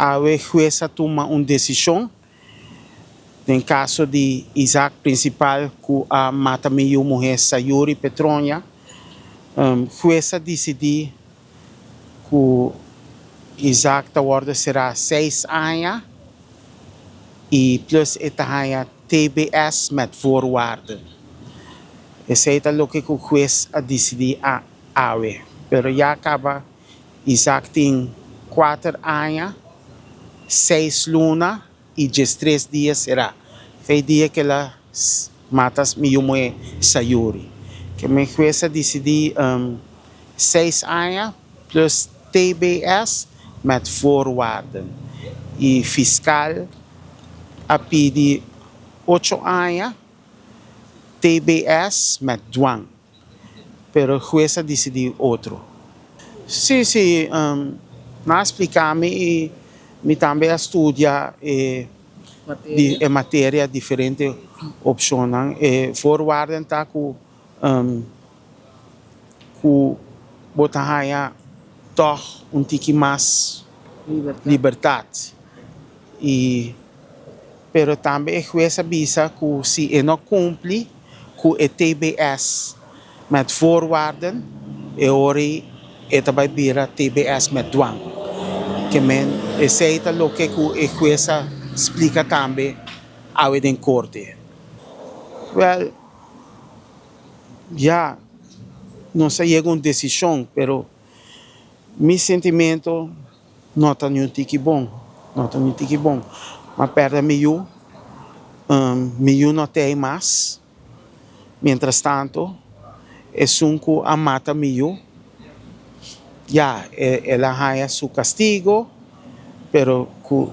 Awe hues a tuma un desishon den kaso di Isaac Principal ku a mata mi yu muhé Sayuri Petronia. Hues a disidí ku Isaac ta wòrdu será seis aña i plus e ta haña TBS met voorwaarden. Esei ta loke ku hues a disidí awe. Pero ya kaba Isaac tin kuater aña, seis luna i diestres dia será. Fei dia ku el a mata mi yu muhé Sayuri. Ke mi hues a disidí seis aña plus TBS met voorwaarden. I fiskal a pidi ocho aña TBS met dwang. Pero hues a disidí otro. Sí, sí, nan a spliká mi i mi tambe a studia e e materia, diferente opshonnan. E voorwaarden ta ku ku bo ta haña tòg un tiki mas libertat. I pero tambe e hues a bisa ku si e no kumpli ku e TBS met voorwaarden, e ora ei e ta bai bira TBS met dwang. Ke men esei ta loke ku e hues a splika tambe awe den korte. Wèl, ya nos a yega un desishon, pero mi sentimento No ta niun tiki bon, no ta niun tiki bon. M'a pèrdè mi yu, mi yu no t'ei mas. Mientras tanto, esun ku a mata mi yu, ya, el a haña su kastigo, pero ku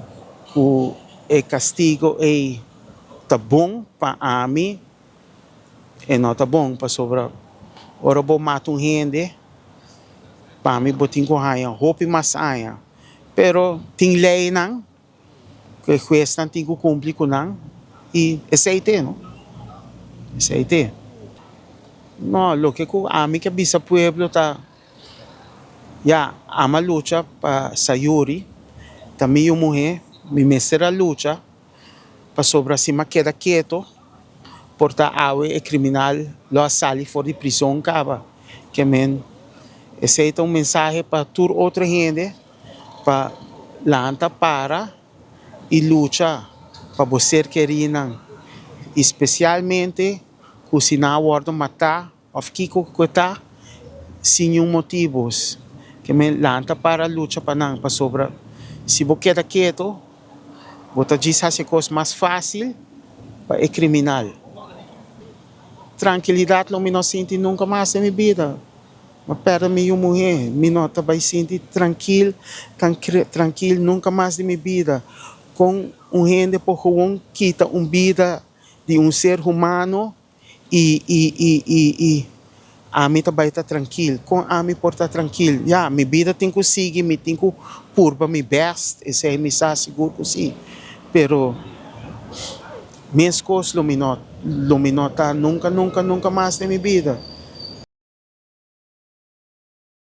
ku e kastigo ei ta bon pa ami, E no ta bon pasobra ora bo mata un hende pa mi bo tin ku haña hopi mas aña. Pero tin leynan ku e huesnan tin ku kumpli ku nan i esei te no, esei te. No, loke ku ami ke bisa pueblo ta ya ama lucha pa Sayuri, ta mi yu muhé, mi mester a lucha. Pasobra si m'a keda keto, por ta awe e kriminal lo a sali for di prizon kaba. Ke men, esei ta un mensahe pa tur otro hende pa lanta para i lucha pa bo ser kerinan, i spesialmente ku si nan a wòrdu matá Of kiko ku e ta sin niun motibu. Ke men lanta para lucha pa nan, pasobra si bo keda keto, bo ta djis hasi e kos mas fásil pa e kriminal. Trankilidat lo mi no sinti nunka mas den mi bida. Mi a pèrdè mi yu muhé, mi no ta bai sinti trankil, trankil nunka mas den mi bida. Kon un hende por gewoon kita un bida di un ser humano? I i i i i ami ta bai ta trankil. Kon ami por ta trankil? Ya, mi bida tin ku sigui, mi tin ku purba mi bèst, esei mi sa sigur ku si. Pero meskos lo mi no lo mi no ta nunka nunka nunka mas den mi bida.